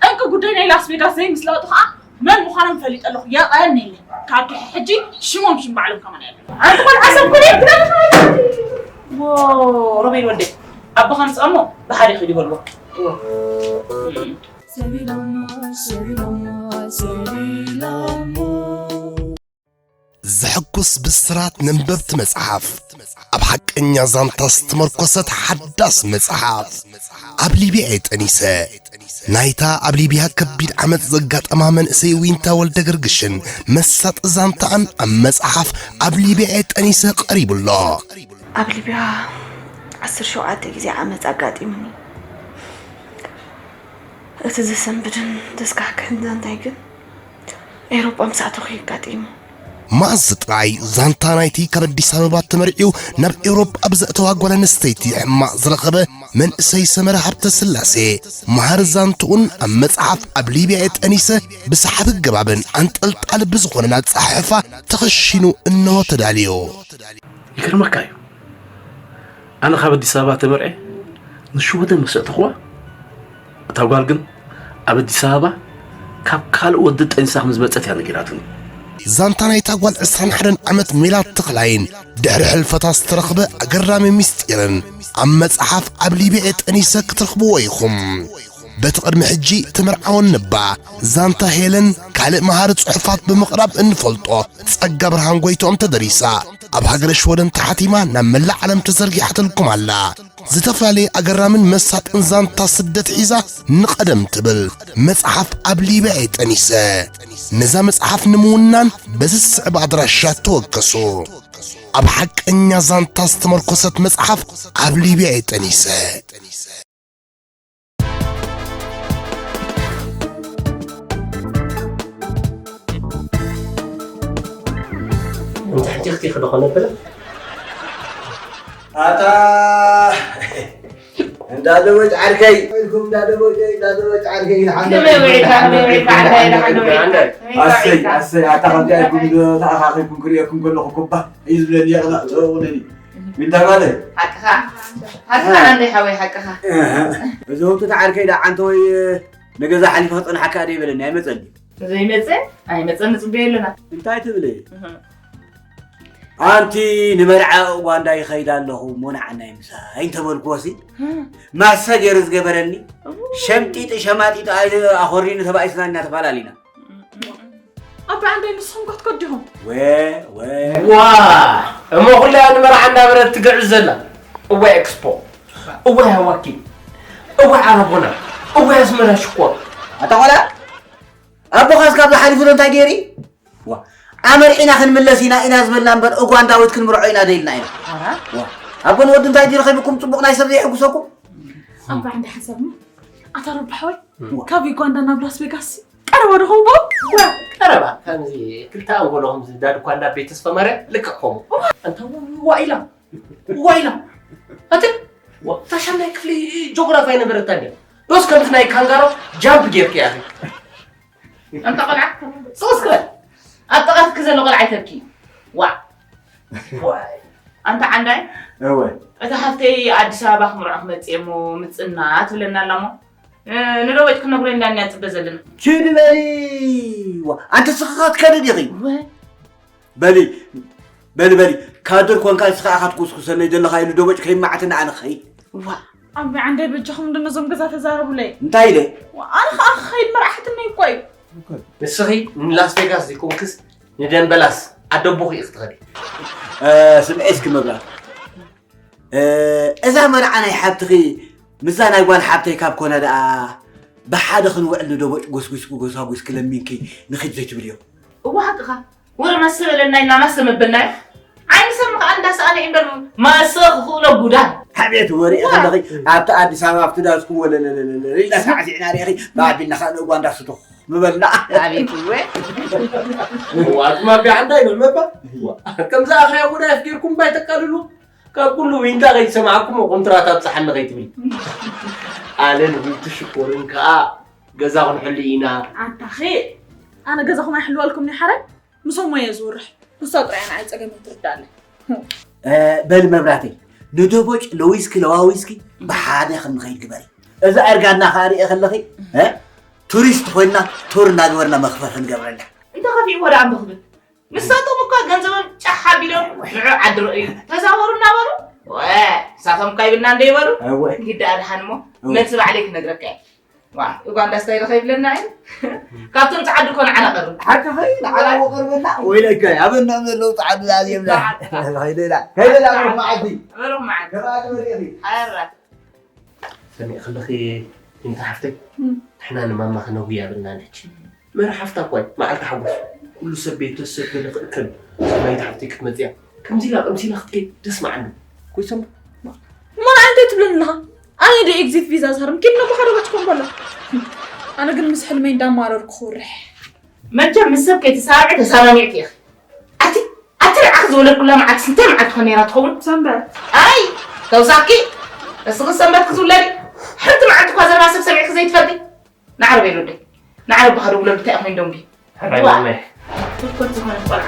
ጠንቂ ጉዳይ ናይ ላስ ቬጋስ ዘይምስላጡ ኸኣ መን ምዃኖም ፈሊጠ ኣለኹ። የቐንየለይ። ካብ ድሕሪ ሕጂ ሽሞም ሽም ባዕሎም ከማን ኣየብሎም። ኣንቲ ቆልዓ ሰብ ኩኒ። ዎ፣ ሮቤል ወልደ፣ ኣቦኻ ምጽኣሞ ብሓደ ኺዱ ይበልዎ። ዎ። ሰቢሎሞ፣ ሰቢሎሞ፣ ሰቢሎሞ። ዘሐጉስ ብስራት ነንበብቲ መጽሓፍ፣ ኣብ ሓቀኛ ዛንታ ዝተመርኮሰት ሓዳስ መጽሓፍ። ኣብ ሊብያ እየ ጠኒሰ። ናይታ ኣብ ሊብያ ከቢድ ዓመጽ ዘጋጠማ መንእሰይ ዊንታ ወልደ ገርግሽን መሳጢ ዛንታኣን ኣብ መጽሓፍ ኣብ ሊብያ እየ ጠኒሰ ቀሪቡ ኣሎ። ኣብ ሊብያ ዓሰርተ ሸውዓተ ግዜ ዓመጽ ኣጋጢሙኒ። እቲ ዘሰንብድን ዘስካሕክሕን ዛንታይ ግን ኤውሮጳ ምስ ኣተኹ እዩ ኣጋጢሙ። መኣዝ ጥራይ ዛንታ ናይቲ ካብ ኣዲስ ኣበባ ተመርዕዩ ናብ ኤውሮጳ ብዘእተዋ ጓል ኣንስተይቲ ሕማቕ ዝረኸበ መንእሰይ ሰመረ ሃብተስላሴ፣ መሃሪ ዛንትኡን ኣብ መጽሓፍ ኣብ ሊብያ እየ ጠኒሰ ብሰሓቢ ገባብን ኣንጠልጣሊ ብዝኾነን ኣጸሓሕፋ ተኸሺኑ እንሆ ተዳልዩ። ይገርመካ እዩ። ኣነ ካብ ኣዲስ ኣበባ ተመርዐ ንሽወደን መሰጥኽዋ። እታ ጓል ግን ኣብ ኣዲስ ኣበባ ካብ ካልእ ወዲ ጠኒሳ ከም ዝመጸት እያ ነጊራትኒ። ዛንታ ናይታ ጓል ዕስራን ሓደን ዓመት ሜላት ተኽላይን ድሕሪ ሕልፈታ ዝተረኽበ ኣገራሚ ምስጢርን ኣብ መጽሓፍ ኣብ ሊብያ እየ ጠኒሰ ክትረኽብዎ ኢኹም። በቲ ቅድሚ ሕጂ ተመርዓወን እባ ዛንታ ሄለን ካልእ መሃሪ ጽሑፋት ብምቕራብ እንፈልጦ ጸጋ ብርሃን ጎይትኦም ተደሪሳ ኣብ ሃገረ ሽወደን ተሓቲማ ናብ መላእ ዓለም ተዘርጊሓትልኩም ኣላ። ዝተፈላለየ ኣገራምን መሳጥን ዛንታ ስደት ሒዛ ንቐደም ትብል መጽሓፍ ኣብ ሊብያ እየ ጠኒሰ። ነዛ መጽሓፍ ንምውናን በዚ ዝስዕብ ኣድራሻ ተወከሱ። ኣብ ሓቀኛ ዛንታ ዝተመርኮሰት መጽሓፍ ኣብ ሊብያ እየ ጠኒሰ። እንተ ሕጂ ክትይ ክደኾነ ብለ ኣታ እንዳደቦጭ ዓርከይ ኢልኩም እንዳደቦጭ እንዳደቦጭ ዓርከይ ኢልሓ ክመይ ውዒልካ፣ ክመይ ውዒልካ፣ ዓንዳይ፣ ዓንዳይ፣ ዓንዳይ። ኣሰይ ኣሰይ ኣታ ከምዚ ኢልኩም ተኣኻኺብኩም ክርእየኩም ከለኹ ኩባ እዩ ዝብለኒ የቕላ ተወውነኒ ዊንታ ማለት ሓቅኻ ሓቅኻ ዓንዳይ ሓወይ ሓቅኻ እዚ ህውቱት ዓርከይ ዳ ዓንተ ወይ ንገዛ ሓሊፈ ክፀንሓካ ደ ይበለኒ ኣይመፀኒ ዘይመፀ ኣይመፀ ንፅበዮ ኣለና እንታይ ትብለ ኣንቲ ንመርዓ ኡጋንዳ ይኸይድ ኣለኹ እሞ ንዓናይ ምሳይ እንተበልክዎሲ ማሰ ገይሩ ዝገበረኒ ሸምጢጢ ሸማጢጢ ኣኾሪኒ ተባኢስና ኢና ተፈላለዩና ኣባ ዓንዳይ ንስኹም ከ ትከዱ ኢኹም ወ ወ ዋ እሞ ኩላ ንመርዓ እንዳበረት ትግዕዝ ዘላ እዋይ ኤክስፖ እዋይ ሃዋኪን እዋይ ዓረቦና እዋይ ኣስመራ ሽኮር ኣታ ቆልዓ ኣቦኻስ ካብዚ ሓሊፉ ዶ እንታይ ገይሩ እዩ ኣመርዒና ክንምለስ ኢና ኢና ዝበልና እምበር እጓንዳዊት ክንምርዖ ኢና ደኢልና ኢና ኣቦን ወዲ እንታይ ድዩ ረኺብኩም ፅቡቕ ናይ ሰብ ዘይሕጉሰኩም ኣባ ዓንዳይ ሓሳብና ኣታ ረባሕ ወይ ካብ ዩጋንዳ ናብ ላስ ቬጋስ ቀረባ ዶ ኸውን በሉ ቀረባ ከምዚ ክልተ ኣንጎሎ ከምዚ ዳድኳ እንዳ ቤት ተስፋ ማርያም ልክዕ ከምኡ እንተ ዋኢላ ዋኢላ ኣቲ ታሻናይ ክፍሊ ጆግራፊ ኣይነበረታ እንዲ ዶስ ከምዚ ናይ ካንጋሮ ጃምፕ ጌርክ ያኺ ኣንታ ቆልዓ ስቕስ ክበል ኣብ ጥቓትኪ ዘሎ ቆልዓ ይተብኪ ዋዕ ኣንታ ዓንዳይ እወ እታ ሃፍተይ ኣዲስ ኣበባ ክምርዖ ክመፅእ እሞ ምፅና ትብለና ኣላ እሞ ንደወጭ ክነግሮ ኢና እኛ ፅበ ዘለና ችድ በሊ ኣንተ ስኽኻ ትከድድ ኢኺ በሊ በሊ በሊ ካድር ኮንካ ንስኻ ኢኻ ትኩስኩሰለይ ዘለኻ ኢሉ ደወጭ ከይማዓትና ኣነ ክኸይድ ኣቢ ዓንደይ በጃኹም እንዶ ነዞም ገዛ ተዛረቡለይ እንታይ ኢለ ኣነ ኸዓ ክኸይድ መርዓሕትነይ እኮ እዩ ንስኺ ንላስ ቬጋስ ዘይኮንክስ ንደንበላስ ዓደቦኺ ኢኺ ትኸዲ ስምዒ እስኪ መብራት እዛ መርዓ ናይ ሓብትኺ ምስዛ ናይ ጓል ሓብተይ ካብ ኮነ ደኣ ብሓደ ክንውዕል ንደቦጭ ጎስጒስኪ ጎሳጒስኪ ለሚንኪ ንኺድ ዘይትብልዮ እዋ ሓቅኻ ወረ ማሰ በለና ኢልና ማሰ መበልና እዩ ዓይኒ ሰብ ከዓ እንዳሰኣነ እዩ እምበር ማሰ ክኽእሎ ጉዳ ኣቤት ወሪኢ ከለኺ ኣብቲ ኣዲስ ኣበባ ኣብቲ ዳስኩ ወለለለለለ ኢልና ሳዕሲዕና ሪኢኺ ብኣቢልና ከዓ ንእጓ እንዳስቱኽ ምበልና ኣቤት እወ እዋ ኣዝማቢ ዓንዳ ይንዕመባ ከምዚ ኣኽርያ ጉዳያት ጌርኩም ባይ ተቃልሉ ካብ ኩሉ ዊንታ ከይሰማዕኩሞ ኮንትራት ኣብፅሓኒ ከይትብል ኣለን ዊንቲ ሽኮርን ከዓ ገዛ ክንሕሉ ኢና ኣታኺ ኣነ ገዛኹም ኣይሕልወልኩም ኒ ሓረ ምሶሞ እየ ዝውርሕ ንሳ ጥራይ ንዓይ ፀገመይ ትርዳለ በል መብራተይ ንደቦጭ ለዊስኪ ለዋዊስኪ ብሓደ ክንኸይድ ግበሪ እዛ ዕርጋና ከዓ ርእ ከለኺ ቱሪስት ኮይና ቱር እናገበርና መኽፈል ክንገብረላ እንተ ከፊእዎ ደኣ ንኽብል ንሳቶም እኳ ገንዘቦም ጫሕ ኣቢሎም ንዑ ዓዲ ርእዩ ተዛወሩ እናበሉ ወ ንሳቶም እኳ ይብልና እንደ ይበሉ እወ ኪድ ደኣ ደሓን እሞ እወ መልሲ ባዕለይ ክነግረካ እየ ዋ ኡጋንዳ ስታይል ከይብለና እዩ ካብቶም ጻዓዱ ኮነ ዓና ቀርብ ሓቂ ኸይ ንዓና ወቅርብና ወይለካ ኣበና ዘለዉ ጻዓዱ ዛዜምና ከይደላ ከይደላ ሩሕ መዓዲ ሩሕ መዓዲ ገባቲ መሪኺ ኣረ ሰሚዕ ከለኺ ይንታ ሓፍተይ ንሕና ንማማ ክነጉያ ብልና ነች መርሓፍታ እኳ እዩ መዓልቲ ሓጎስ ኩሉ ሰብ ቤተሰብ ገለ ክእከብ ሰማይት ሓፍተይ ክትመፅያ ከምዚ ኢላ ቀምሲላ ክትከይድ ደስ መዓሉ ኮይሰም እሞ ንዓይ እንታይ ትብለኒ ኣለኻ ኣነ ዶ ኤግዚት ቪዛ ዝሃርም ኪድ ነቦ ሓደ ወጭኮም በሎ ኣነ ግን ምስ ሕልመይ እንዳማረርኩ ክውርሕ መቸም ምስ ሰብ ከይትሰማምዒ ተሰማሚዕኪ ኢኺ ኣቲ ኣቲ ንዓኺ ዝወለድኩላ መዓልትስ እንታይ መዓልቲ ኮን ነይራ ትኸውን ሰንበት ኣይ ተውሳኪ እስኺ ሰንበት ክትውለዲ ሓንቲ መዓልቲ እኳ ዘረባ ሰብ ሰሚዕኪ ዘይትፈልጢ። ናዕረ በይ ወደይ። ናዕረ በኻ ደውለሉ እንታይ ኢኹም ደንቢ። ሕራይ ዋ። ማመይ። ፍትኮት ዝኾነ ቆልዓ።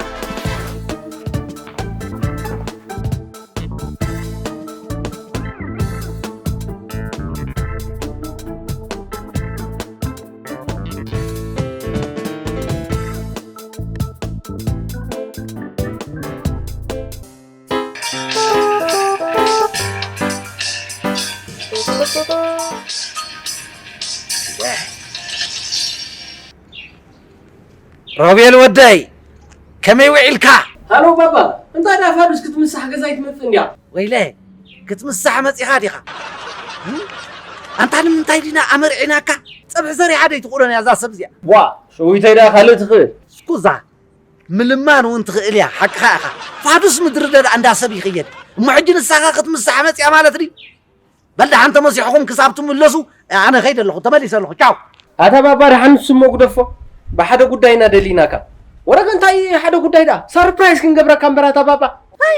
ሮቤል ወደይ፣ ከመይ ውዒልካ? ሃሎ ባባ፣ እንታይ ደኣ ፋዱስ ክትምሳሕ ገዛይ ትመጽእ እንድያ? ወይለ፣ ክትምሳሕ መጺኻ ዲኻ? እም? ኣንታ ንምንታይ ዲና ኣመርዒናካ? ጸብሒ ሰሪሓ ደይ ትቑረን እያ እዛ ሰብ እዚኣ። ዋ፣ ሸዊተይ ደኣ ካልእ ትኽእል። ስኩዛ፣ ምልማን እውን ትኽእል እያ፣ ሓቅኻ ኢኻ። ፋዱስ ምድሪ ደኣ እንዳ ሰብ ይኽየድ። እሞ ሕጂ ንሳኻ ክትምሳሕ መጺኣ ማለት ድዩ? በል ደሓን ተመሲሕኹም ክሳብ ትምለሱ ኣነ ከይደ ኣለኹ፣ ተመሊሰ ኣለኹ። ቻው። ኣታ ባባ ደሓን ንሱ እሞ ግደፎ። ብሓደ ጉዳይ ኢና ደሊናካ። ወረገ እንታይ ሓደ ጉዳይ ደኣ? ሳርፕራይዝ ክንገብረካ እምበር ኣታ ባባ። ኣይ፣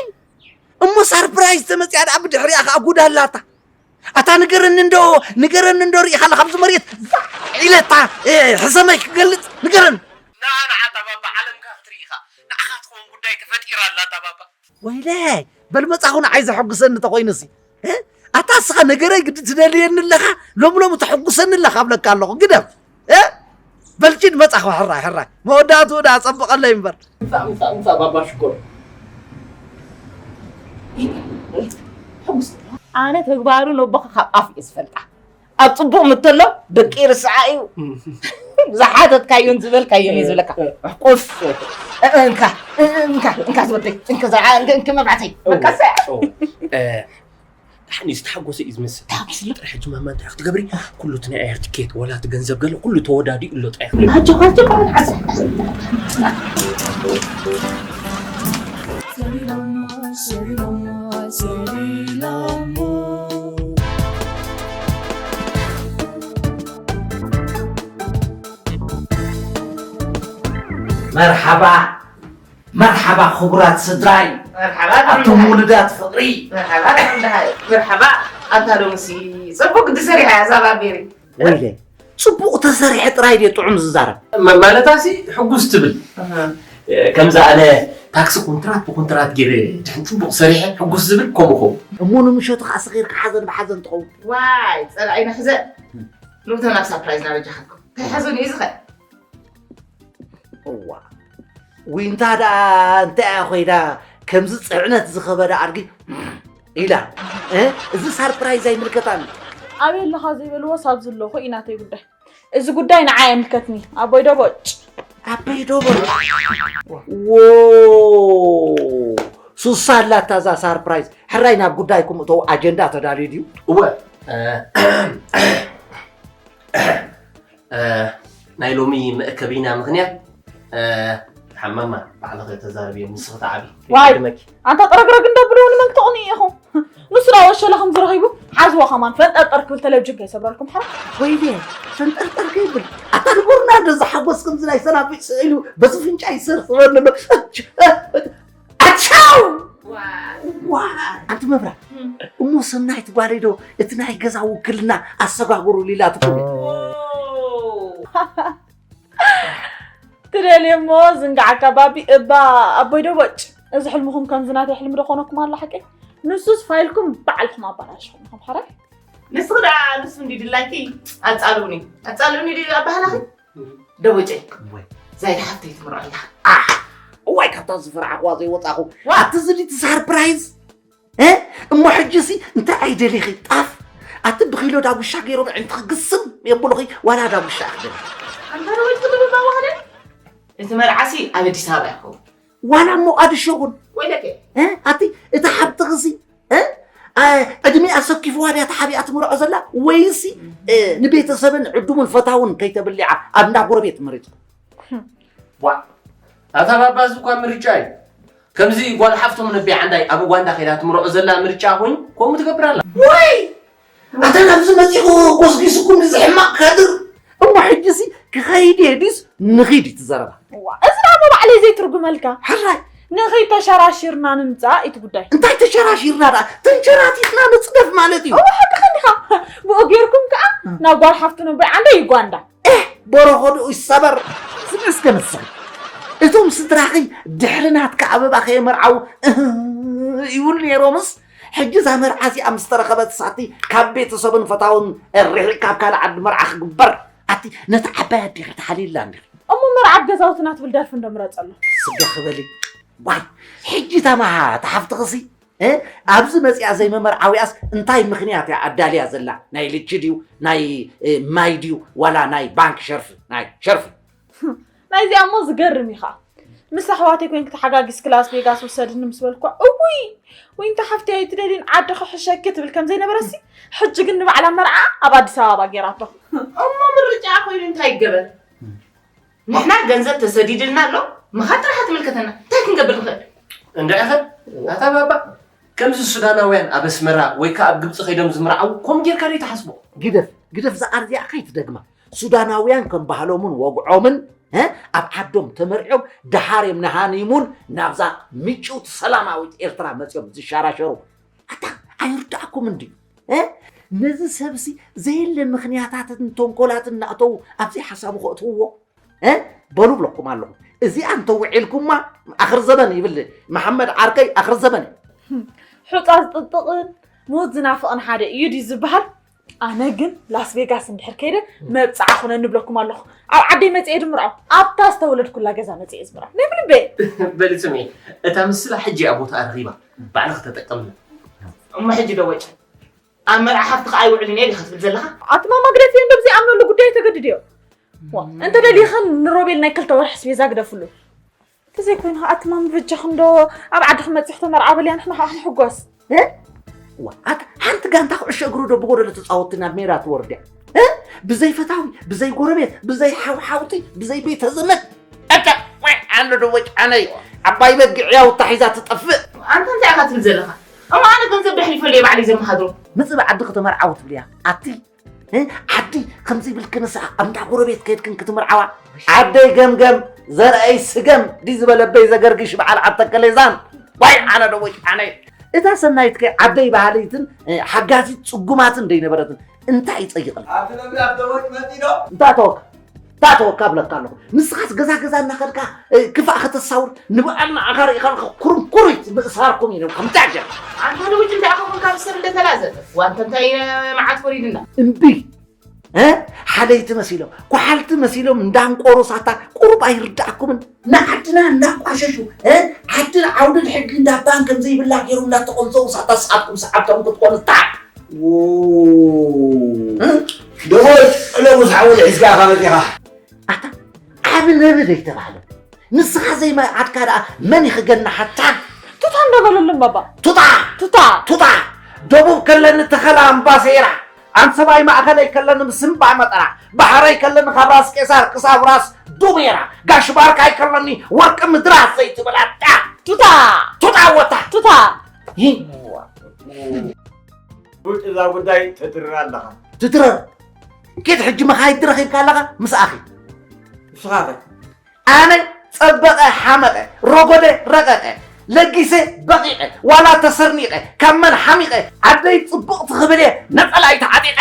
እሞ ሳርፕራይዝ ተመጽያ ደኣ ብድሕሪኣ ከኣ ጉድ ኣላታ። ኣታ ንገረኒ እንዶ፣ ንገረኒ እንዶ ርኢኻ ኣለኻ ኣብዚ መሬት ዛዕ ኢለታ፣ እ፣ ሕሰመይ ክገልጽ ንገረኒ። ንዓ ንዓ ኣታ ባባ ዓለምካ ክትርኢ ኢኻ። ንዓኻ ትኸውን ጉዳይ ተፈጢራ ኣላ ኣታ ባባ። ወይለይ፣ በል መጻኹ ንዓይ ዘሐጉሰኒ ተኾይኑሲ። እ? ኣታ እስኻ ነገረይ ግዲ ትደልየኒ ኣለኻ፣ ሎሚ ሎሚ ተሐጉሰኒ ኣለኻ እብለካ ኣለኹ። ግደፍ። እ? በል ኪድ መጻኹ ሕራይ ሕራይ። መወዳእትኡ ደኣ ጸብቐለይ እምበር። ምጻእ፣ ምጻእ፣ ምጻእ ባባ ሽኮር። ኣነ ተግባሩ ነቦኻ ካብ ኣፍ እየ ዝፈልጣ። ኣብ ጽቡቕ ምተሎ ደቂ ርስዓ እዩ። ዝሓተትካዮን ዝበልካዮን እዩ ዝብለካ። ቁፍ። እንካ፣ እንካ፣ እንካ ዝበተይ፣ እንካ ዘዓ፣ እንካ፣ እንካ መብዓተይ። በቃ ሰ- እ፣ ሓኒ ዝተሓጎሰ እዩ ዝመስል። ተሓጒስሉ። ጥራሕ ሕጂ ማማ እንታይ ክትገብሪ? ኩሉ እቲ ናይ ኣየር ትኬት፣ ወላ እቲ ገንዘብ ገለ ኩሉ ተወዳዲኡ ኣሎ ጥራሕ። ኣጆኻ፣ ኣጆኻ፣ ዓሰ። መርሓባ፣ መርሓባ ክቡራት ስድራይ፣ መርሓባ ኣቱም ክቡራት። ውሉዳት ፍቕሪ። መርሓባ ክቡራት። መርሓባ። ኣንታ ሎምሲ ጽቡቕ ግዲ ሰሪሓ እያ እዛ ባቤሪ። ወይለ፣ ጽቡቕ ተሰሪሐ ጥራይ ድየ ጥዑም ዝዛረብ? መ-፣ ማለታሲ ሕጉስ ትብል። ኣሃ። ከምዛ ኣነ ታክሲ ኮንትራት ብኮንትራት ገይረ ድሕን ጽቡቕ ሰሪሐ ሕጉስ ዝብል ከምኡ ኸውን። እሞ ንምሸቱ ከኣ ሰኺርካ ሓዘን ብሓዘን ትኸውን። ዋይ፣ ጸላኢና ሕዘን። ንብቶ ናብ ሳፕራይዝ ናበጃኻትኩም። እንታይ ሓዘን እዩ ዝኸ? እዋ፣ ዊንታ ደኣ እንታይ እያ ኮይና ከምዚ ጽዕነት ዝኸበዳ ኣድጊ ኢላ፣ እ? እዚ ሳርፕራይዝ ኣይምልከታን። ኣበይ ኣለኻ ዘይበልዎ ሳብ ዝለኹ እዩ ናተይ ጉዳይ። እዚ ጉዳይ ንዓይ ኣይምልከትኒ። ኣቦይ ዶ ቦጭ? ኣቦይ ዶ ቦጭ? ዎ! ሱሳ ኣላታ እዛ ሳርፕራይዝ። ሕራይ ናብ ጉዳይኩም እተው፣ ኣጀንዳ ተዳልዩ ድዩ? እወ፣ እ፣ እ፣ ናይ ሎሚ መእከቢና ምኽንያት፣ እ፣ ሓማማ ባዕልኺ ተዛረብዮ፣ ንስኺ ተዓቢ። ዋይ! ይቅድመኪ። ኣንታ ጥረግረግ እንዶ ብልዎ ንመን ክተቕንዩ ኢኹም? ንሱ ዳ ወሸላ ከም ዝረኺቡ ሓዝዎ ከማን ፈንጠርጠር ክብል ተለብጅን ከይሰብረልኩም ሓራ። ወይኔ፣ ፈንጠርጠር ከይብል። ኣታ ንገሩና እንዶ፣ እዚ ሓጎስ ከምዚ ናይ ሰናፍጭ ስኢሉ በዚ ፍንጫ ይስር ዝበሉ ኣሎ። ኣቻው! ዋይ! ዋይ! ኣንቲ መብራት፣ እም። እሞ ሰናይት ጓለይ ዶ እቲ ናይ ገዛ ውክልና ኣሰጋግሩሉ ኢላትኩም? ኦ! ትደልዮ እሞ ዝንጋዓካ ባቢ እባ ኣቦይ ዶ ቦጭ። እዚ ሕልምኹም ከምዚ ናተይ ሕልሚ ዶ ኮነኩም ኣሎ ሓቀይ? ንሱስ ፋይልኩም ባዕልኹም ኣባላሽኹም ኢኹም ሓራይ? ንስኺ ደኣ ንሱ እንዲ ድላይኪ ኣጻልውኒ። ኣጻልውኒ ድዩ ኣባህላኺ? ደቦጨይ። እወይ። ዛይዳ ሓፍተይ ትምርዖ ኣላ። ኣሕ! እዋይ፣ ካብታ ዝፈራሕክዋ ዘይወጻኹ። ዋ! ኣቲ ዝዲ እቲ ሳርፕራይዝ? እ? እሞ ሕጂሲ እንታይ ኣይደሊኺ? ጣፍ? ኣቲ ብኪሎ ዳጉሻ ገይሮም ኣዒንትኺ ግስም የብሉኺ፣ ዋላ ዳጉሻ ኣኽደን። ኣንታ ደቦጭ ትብል ባዋህደ? እቲ መርዓሲ ኣብ ኣዲስ ኣበባ ይኸውን። ዋላ ሞቃድሾ እውን። ወይለከ። እ? ኣቲ እቲ ሓብትኺሲ እ? እ፣ ዕድሚኣ ሰኪፍዋ ድያ ተሓቢኣ ትምርዖ ዘላ? ወይሲ፣ እ፣ ንቤተሰብን ዕዱምን ፈታውን ከይተብሊዓ ኣብ እንዳ ጎረቤት መሪጽኩም? ዋ፣ ኣታ ባባ፣ እዚ እኳ ምርጫ እዩ። ከምዚ ጓል ሓፍቶም ነቢዓ እንዳይ ኣብ ኡጋንዳ ከይዳ ትምርዖ ዘላ ምርጫ ኮይኑ ከምኡ ትገብር ኣላ። ወይ! ኣታ ናብዚ መጺኹ ጎስጒስኩም እዚ ሕማቕ ካድር። እሞ ሕጂሲ ክኸይድ እየ ድዩስ ንኺድ እዩ እቲ ዘረባ? እዋ፣ እዚ ደኣ እሞ ባዕለይ ዘይትርጉመልካ። ሕራይ፣ ንኸይተሸራሽርና ንምጻእ እቲ ጉዳይ። እንታይ ተሸራሺርና ደኣ? ተንሸራቲትና ንጽደፍ ማለት እዩ። እወ ሓቅኻ እንዲኻ። ብኡ ጌርኩም ከኣ ናብ ጓል ሓፍቱ ነቦይ ዓንደ ዩጋንዳ። በረኸድኡ ይሰበር። ዝመስገን ንስኺ። እቶም ስድራኺ ድሕሪ ናትካ ኣበባ ከየመርዓዉ እህ ይብሉ ነይሮምስ፣ ሕጂ እዛ መርዓ እዚኣ ምስ ተረኸበት ሳቲ ካብ ቤተሰብን ፈታውን ርሒቕ ካብ ካልእ ዓዲ መርዓ ክግበር ኣቲ ነቲ ዓባይ ኣዴኺ ተሓልይላ እንዲኺ። እሞ መርዓ ኣብ ገዛውትና ትብል ደርፊ እንዶ ምረጸሉ። ስገኺ በሊ። ዋይ ሕጂ ታማሃ ተሓፍትኽሲ እ ኣብዚ መጺኣ ዘይመመርዓዊኣስ እንታይ ምኽንያት እያ ኣዳልያ ዘላ? ናይ ልቺ ድዩ ናይ እ፣ ማይ ድዩ ዋላ ናይ ባንክ ሸርፊ ናይ ሸርፊ? ናይዚኣ እሞ ዝገርም እዩ ኸዓ። ምስ ኣሕዋተይ ኮይንኪ ተሓጋጊዝኪ ላስ ቬጋስ ውሰድኒ ምስ በልኳ እውይ ወይ እንተ ሓፍተይ ኣይትደልይን ዓዲ ክሕሸኪ ትብል ከም ዘይነበረሲ ሕጂ ግን ንባዕላ መርዓ ኣብ ኣዲስ ኣበባ ጌራቶ። እሞ ምርጫኣ ኮይኑ እንታይ ይገበር? ንሕና ገንዘብ ተሰዲድልና ኣሎ ምኻድ ጥራሕ ትምልከተና እንታይ ክንገብር ንኽእል? እንዳ ኢኸ ኣታ ባባ ከምዚ ሱዳናውያን ኣብ ኣስመራ ወይ ከኣ ኣብ ግብጺ ከይዶም ዝምርዓዉ ከምኡ ጌርካ ደይ ትሓስቦ? ግደፍ ግደፍ ዝኣርዚኣ ከይትደግማ ሱዳናውያን ከም ባህሎምን ወግዖምን ኣብ ዓዶም ተመርዕዮም ደሓር እዮም ንሃኒሙን ናብዛ ምጭውቲ ሰላማዊት ኤርትራ መፅዮም ዝሻራሸሩ ኣታ ኣይርዳእኩምን ድዩ ነዚ ሰብሲ ዘየለ ምኽንያታትን ተንኮላትን እናእተዉ ኣብዘይ ሓሳቡ ከእትውዎ በሉ ብለኩም ኣለኹ እዚኣ እንተውዒልኩማ ኣኽሪ ዘበን ይብል መሓመድ ዓርከይ ኣኽሪ ዘበን እዩ ሑፃ ዝጥጥቕን ሞት ዝናፍቕን ሓደ እዩ ድዩ ዝበሃል ኣነ ግን ላስ ቬጋስ እንድሕር ከይደ መብፅዓ ኩነኒ ብለኩም ኣለኹ ኣብ ዓደይ መፅኤ ድምርዖ ኣብታ ዝተወለድኩላ ገዛ መፅኤ ዝምርዖ ናይ ብልበ በሊ ስምዒ እታ ምስላ ሕጂ እያ ቦታኣ ረኺባ ባዕልኺ ተጠቀምላ እሞ ሕጂ ዶ ወጭ ኣብ መርዓ ሓፍትኻ ኣይውዕልን እየ ዲኻ ትብል ዘለኻ ኣቲ ማማ ግደፍዮ እንደብዚ ኣምነሉ ጉዳይ ተገድድዮ እንተ ደሊኽን ንሮቤል ናይ ክልተ ወርሒ ስቤዛ ግደፍሉ ተዘይኮይኑ ኣቲ ማሚ በጃኺ እንዶ ኣብ ዓድኺ መፂኺ ተመርዓብልያ ንሕና ከዓ ክንሕጎስ። ዋ ኣታ ሓንቲ ጋንታ ኩዕሾ እግሪ ዶ ብጎደሎ ተፃወትቲ ናብ ሜዳ ትወርድ እያ? እ? ብዘይ ፈታዊ፣ ብዘይ ጎረቤት፣ ብዘይ ሓውሓውቲ፣ ብዘይ ቤተ ዘመድ። ኣታ ወይ ኣሎ ዶ ወጫነይ ዓባይ በጊዕ ያውታ ሒዛ ትጠፍእ። ኣንታ እንታይ ኢኻ ትብል ዘለኻ? እሞ ኣነ ገንዘብ ደሕሊፈሉ እየ ባዕለይ ዘመሃድሮ። ምፅእ ብዓዲ ከተመርዓዊ ትብልያ ኣቲ ዓዲ ከምዚ ኢልክንስ ኣብ እንዳ ጎረቤት ከይድክን ክትምርዓዋ ዓደይ ገምገም ዘርአይ ስገም ድዩ ዝበለበይ ዘገርግሽ በዓል ዓተከሌዛን ዋይ ኣነ ዶ ወጭ ኣነ እታ ሰናይት ከ ዓደይ ባህልይትን ሓጋዚት ጽጉማትን ደይነበረትን እንታይ ይጸይቕን ኣብቲ መብላት ደወጭ መጺ ዶ እንታይ ተወካ እንታይ ተወካ ብለካ ኣለኹ ንስኻስ ገዛ ገዛ እናኸድካ ክፋእ ከተሳውር ንበዓል ንዓኻ ርኢኻ ኣለኻ ኩርንኩሪት ምእሳርኩም እዩ ነብካ ምታይ ጀር ኣንታ ደወጭ እንታይ ኣኸኹን ካብ ሰብ እንደተላዘ ዋንተ እንታይ መዓት ወሪድና እምቢ ሓለይቲ መሲሎም ኳሓልቲ መሲሎም እንዳንቆሩ ሳታ ቁሩብ ኣይርዳእኩምን ንዓድና እንዳቋሸሹ ዓድን ዓውድን ሕጊ እንዳባን ከምዘይብላ ገይሮም እንዳተቆንፀው ሳታ ስዓትኩም ሰዓብቶም ክትኮኑ ታ ደሞዝ ዕለቡ ዝሓወል ሒዝካ ኢኻ መፂኻ ኣታ ዓቢ ነብድ ኣይተባህለ ንስኻ ዘይመርዓትካ ደኣ መን ይኽገና ሓታ ቱታ እንዳበለሎም ባባ ቱታ ቱታ ቱታ ደቡብ ከለኒ ተኸላ ኣምባሴራ ኣንሰባይ ማእኸለይ ከለኒ ምስምባ መጠራ ባሕረይ ከለኒ ካብ ራስ ቄሳር ክሳብ ራስ ዱሜራ ጋሽ ባርካይ ከለኒ ወርቂ ምድራት ዘይትብል ኣጣ ቱታ ቱታ ወታ ቱታ ይዋ ጉድ እዛ ጉዳይ ትትርር ኣለኻ ትትረር ኬት ሕጂ መኻይድ ረኺብካ ኣለኻ ምስ ኣኺ ንስኻ ኣነ ጸበቐ ሓመቐ፣ ረጎደ ረቐቐ፣ ለጊሰ በቒቐ፣ ዋላ ተሰርኒቐ፣ ካብ መን ሓሚቐ፣ ዓደይ ጽብቕቲ ክብል እየ ነጸላይ ተዓጢቐ።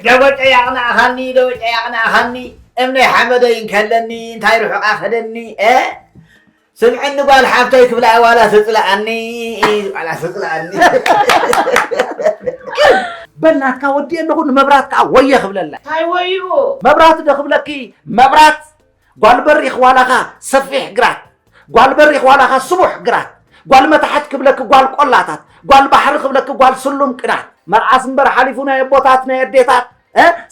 ደቦጨ ያቕናእኻኒ ደቦጨ ያቕናእኻኒ እምነይ ሓመደይ እንከለኒ እንታይ ርሑቕ ኣኸደኒ እ ስምዕኒ ጓል ሓፍተይ ክብላ ዋላ ተጽልኣኒ ዋላ ተጽልኣኒ በል ናትካ ወዲኤ ኣለኹ ንመብራት ከዓ ወየ ክብለላ እንታይ ወይኡ መብራት ዶ ክብለኪ መብራት ጓል በሪኽ ዋላኻ ሰፊሕ ግራት ጓል በሪኽ ዋላኻ ስቡሕ ግራት ጓል መታሕት ክብለኪ ጓል ቆላታት ጓል ባሕሪ ክብለኪ ጓል ስሉም ቅናት መርዓስ እምበር ሓሊፉ ናይ ኣቦታት ናይ ኣዴታት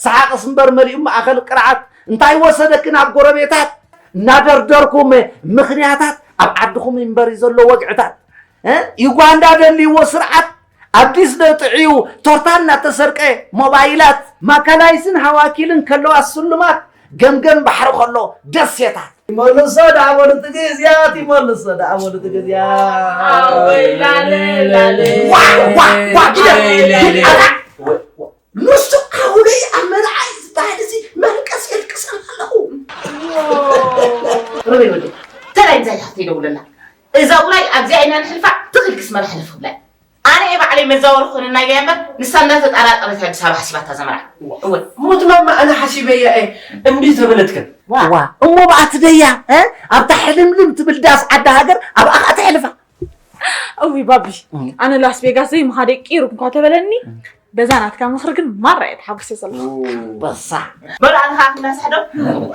ሰሓቕስ እምበር መሊኡ ማእኸል ቅርዓት እንታይ ወሰደኪ ናብ ጎረቤታት እናደርደርኩም ምኽንያታት ኣብ ዓድኹም እምበር ዘሎ ወግዕታት ዩጋንዳ ደልይዎ ስርዓት ኣዲስ ዶ ጥዕዩ ቶርታ እናተሰርቀ ሞባይላት ማካናይስን ሃዋኪልን ከለዋ ስልማት ገምገም ባሕሪ ከሎ ደሴታት ይመልሶ ደኣ በሉ እቲ ግእዝያት ይመልሶ ደኣ በሉ እቲ ግእዝያት ኣወይ ላለ ላለ ዋ ዋ ዋ ግደ ንሱ ኣውለይ ኣብ መርዓይ ዝበሃል እዚ መልቀስ የልቅሰን ኣለኹ ሮቤል ወደ ተላይ እንታይ ኢኻ ትደውለላ እዛ ውራይ ኣብዚኣ ኢና ንሕልፋ። ትኽልክስ መላሕልፍ ክብላ ኣነ እየ ባዕለይ መዛወሪ ክኾነና እያ እምበር ንሳ እንዳተጣራጠረት እያ ኣዲስ ኣበባ ሓሲባታ ዘመራ። እወ። ሞት ማማ ኣነ ሓሲበያ እየ እምቢ ተበለትክን። ዋ እሞ ብኣትደያ ኣብታ ሕልምልም ትብል ዳስ ዓዲ ሃገር ኣብኣ ከዓ ተሕልፋ። እውይ ባቢ ኣነ ላስ ቬጋስ ዘይምኻደይ ቂሩ እኳ ተበለኒ በዛ ናትካ ምኽሪ ግን ማራ እየ ተሓጉሰ ዘለኹ። በሳ በሉ ኣነ ከዓ ክናሳሕ ዶ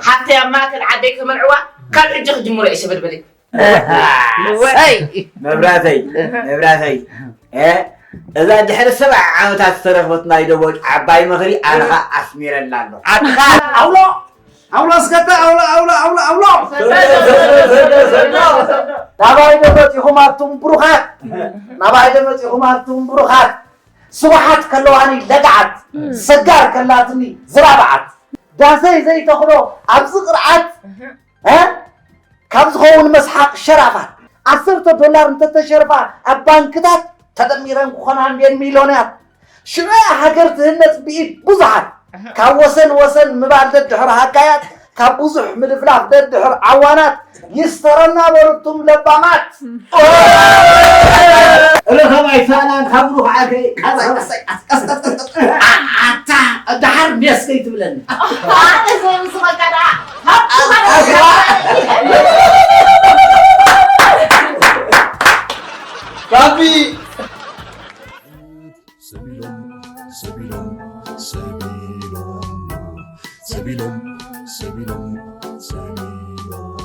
ሓፍተይ ኣብ ማእከል ዓደይ ከመርዕዋ ካብ ሕጂ ክጅምሮ እየ ሸበድበደይ። እሰይ መብራተይ መብራተይ እ እዛ ድሕሪ ሰብዓ ዓመታት ዝተረኽበት ናይ ደቦጭ ዓባይ መኽሪ ኣነ ኸኣ ኣስሚረላ ኣለኹ። ዓድኻ ኣውሎ ኣውሎ እስከተ ኣውሎ ኣውሎ ኣውሎ ኣውሎ ናባይ ዶ መፂኹም ኣቱም ብሩኻት ናባይ ዶ መፂኹም ኣቱም ብሩኻት ስቡሓት ከለዋኒ ለግዓት ሰጋር ከላትኒ ዝራብዓት ዳሰይ ዘይተኽሎ ኣብዚ ቅርዓት እ ካብ ዝኸውን መስሓቕ ሸራፋት ዓሰርተ ዶላር እንተተሸርፋ ኣብ ባንክታት ተደሚረን ክኾና እንድየን ሚልዮናት ሽዑ እያ ሃገር ትህነፅ ብኢድ ብዙሓት ካብ ወሰን ወሰን ምባል ደድሕሪ ሃካያት ካብ ብዙሕ ምልፍላፍ ደድሕር ዓዋናት ይስተረና በሉ እቱም ለባማት። እረ ከማይ ሳናን ካብሩ ከዓ ኣታ ደሓር ሜስ ከይትብለኒ። ባቢ ሰቢሎም ሰቢሎም ሰቢሎም ሰቢሎም ሰቢሎም ሰቢሎም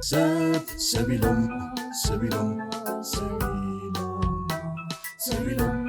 ሰብ ሰቢሎም ሰቢሎም ሰቢሎም ሰቢሎም